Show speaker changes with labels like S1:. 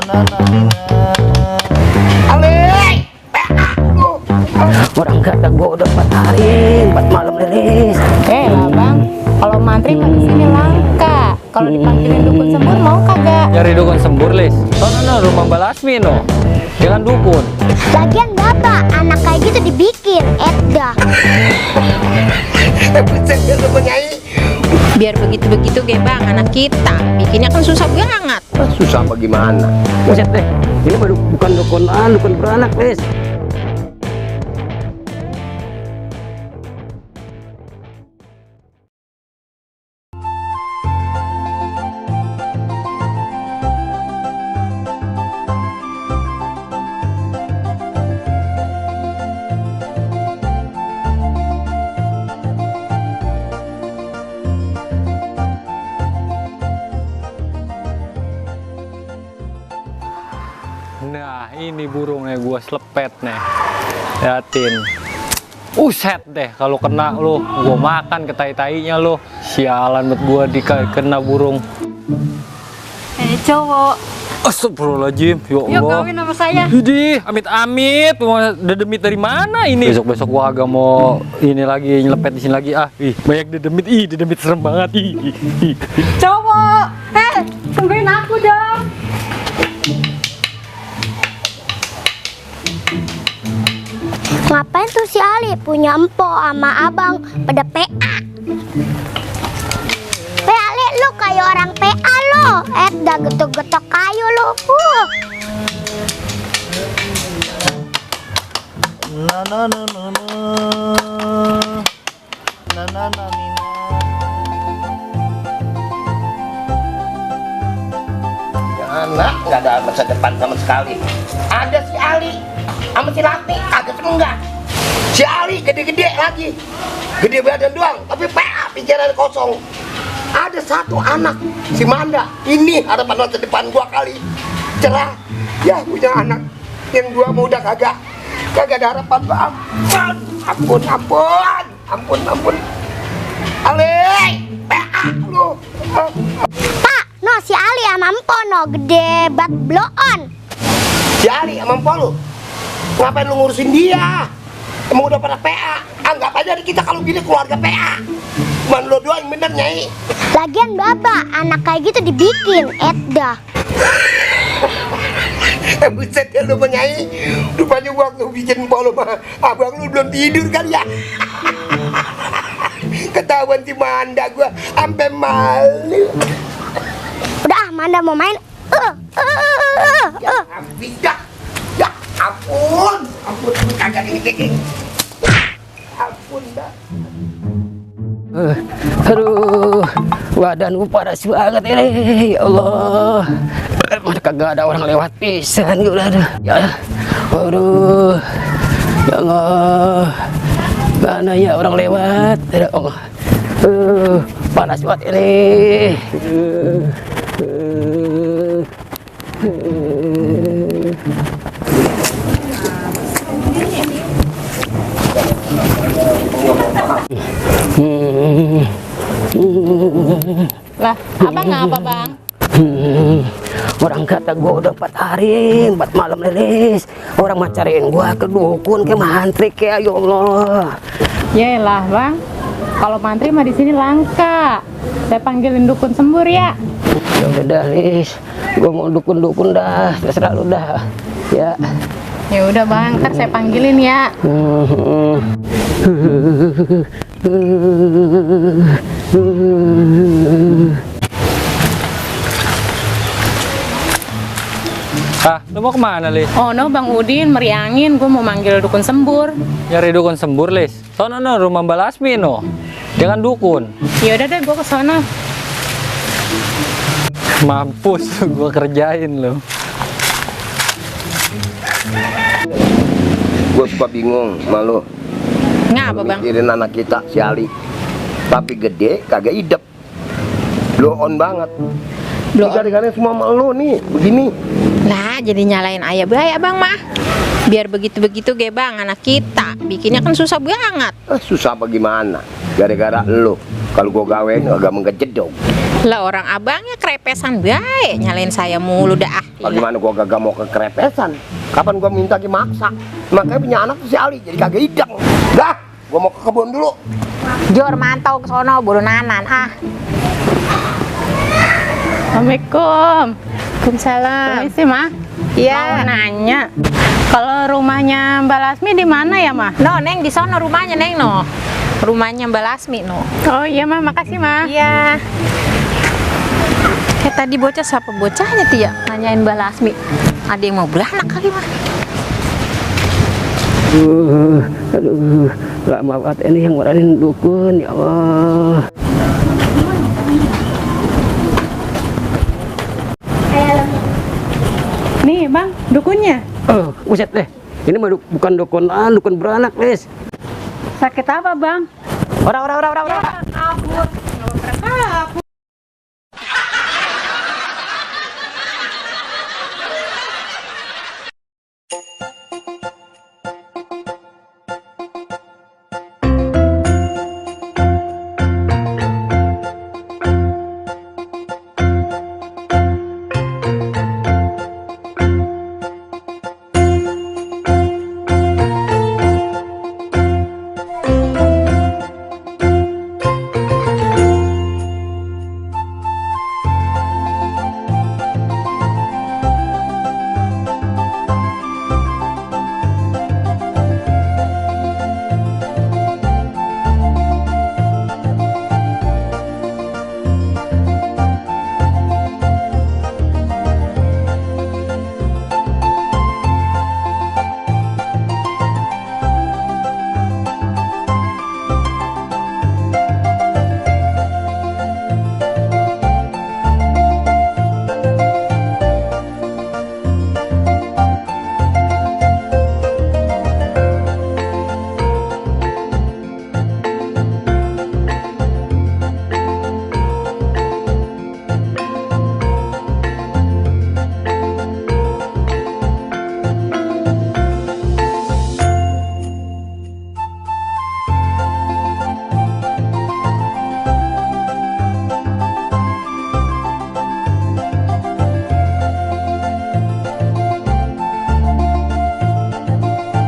S1: Ale,
S2: Orang kata gua udah 4 hari 4 malam rilis.
S3: Lah bang, kalau mantri mah di sini langka. Kalau dipanggilin dukun sembur mau kagak?
S4: Nyari dukun sembur, Lis. No, rumah Mbak Lasmi, no. Jangan dukun.
S5: Lagian bapak, anak kayak gitu dibikin, Edda.
S1: buset ya lu Nyai.
S6: Biar begitu-begitu ge bang, anak kita bikinnya kan susah banget.
S1: Susah bagaimana?
S2: Buset deh, ini baru bukan dukunan, dukun beranak, Lis.
S4: Nah, ini burungnya gua selepet nih. Liatin. Uset deh kalau kena lu, gua makan ketai-tainya lu. Sialan buat gua kena burung.
S3: Cowok,
S4: Astagfirullahaladzim, ya Allah.
S3: yuk kawin sama saya.
S4: Jadi, amit-amit, mau dedemit dari mana ini? Besok-besok gua agak mau ini lagi, nyelepet di sini lagi. Banyak dedemit, dedemit serem banget.
S3: Cowok, tungguin aku dong.
S5: Ngapain tuh si Ali punya empo sama abang pada PA? Ali, lu kayak orang PA lu. Edda getok-getok kayu lu.
S1: Anak nggak ada masa depan sama sekali. Ada si Ali sama si Lasmi agak enggak. Si Ali gede-gede lagi, gede badan doang, tapi PA pikiran kosong. Ada satu anak si Manda, ini harapan masa depan gua kali. Cerah, ya punya anak yang dua mau udah kagak ada harapan bang. Ampun. Ali, PA lu.
S5: Pak, no si Ali sama empo no gede bat blow on.
S1: Si Ali sama Mpo lu, ngapain lu ngurusin dia? Emang udah pada PA? Anggap aja kita kalau gini keluarga PA. Cuman lo doang yang bener Nyai.
S5: Lagian bapak, anak kayak gitu dibikin, Edda.
S1: Buset ya lu Nyai. Rupanya waktu bikin Mpo lu mah abang lu belum tidur kali ya. Ketahuan si Manda gua sampai malu.
S5: Udah, Manda mau main.
S1: Ya ampun, kagak ini. Ampun dah.
S2: Aduh, badanku panas banget ini. Ya Allah, mana kagak ada orang lewat pisan gitu udah. Ya, aduh, ya Allah, mana ya orang lewat? Ya Allah, panas banget ini.
S3: Lah, abang ngapa bang?
S2: Orang kata gua udah 4 hari 4 malam rilis. Orang mah cariin gua ke dukun, ke mantri, ya Allah.
S3: Yelah bang, kalau mantri mah di sini langka. Saya panggilin dukun sembur ya.
S2: Ya udah dah, Lis. Gua mau dukun-dukun dah, terserah lu dah. Ya.
S3: Ya udah bang, ntar saya panggilin ya.
S4: Lu mau kemana, Lis?
S3: Oh no bang Udin, meriangin, gue mau manggil dukun sembur.
S4: Nyari dukun sembur, Lis. No, rumah Mbak Lasmi, no. Jangan dukun.
S3: Ya udah deh, gue kesana.
S4: Mampus, gua kerjain lo.
S1: Gue suka bingung malu.
S6: Ngapa bang?
S1: Mikirin anak kita si Ali, tapi gede kagak idep, blow on banget.
S6: Blow on.
S1: Gara-gara semua sama lu nih begini.
S6: Lah jadi nyalain ayah bahaya bang mah. Biar begitu-begitu ge bang, anak kita bikinnya kan susah banget.
S1: Susah bagaimana? Gara-gara lu Kalau gua gawein agak menggejedok.
S6: Lah orang abangnya krepesan baik, nyalain saya mulu dah.
S1: Kalau gimana gua kagak mau kekerepesan? Kapan gua minta maksa? Makanya punya anak tuh si Ali jadi kagak hidang. Dah, gua mau ke kebun dulu.
S6: Jor mantau ke sono buru nanan ah.
S3: Assalamualaikum.
S6: Waalaikumsalam.
S3: Permisi, Mah.
S6: Iya.
S3: Mau nanya, kalau rumahnya Mbak Lasmi di mana ya, Mah?
S6: No, Neng di sono rumahnya Neng no. Rumahnya Mbak Lasmi no.
S3: Oh iya, Mah. Makasih, Mah.
S6: Iya. Kayak tadi bocah siapa bocahnya tuh ya nanyain Mbak Lasmi. Ada yang mau beranak kali mah.
S2: Aduh, lama banget ini yang ngarahin dukun, ya Allah.
S3: Nih, Bang, dukunnya.
S2: Oh, buset deh. Ini mah bukan dukun beranak, Lis.
S3: Sakit apa, Bang?
S2: Ora.
S3: Aku.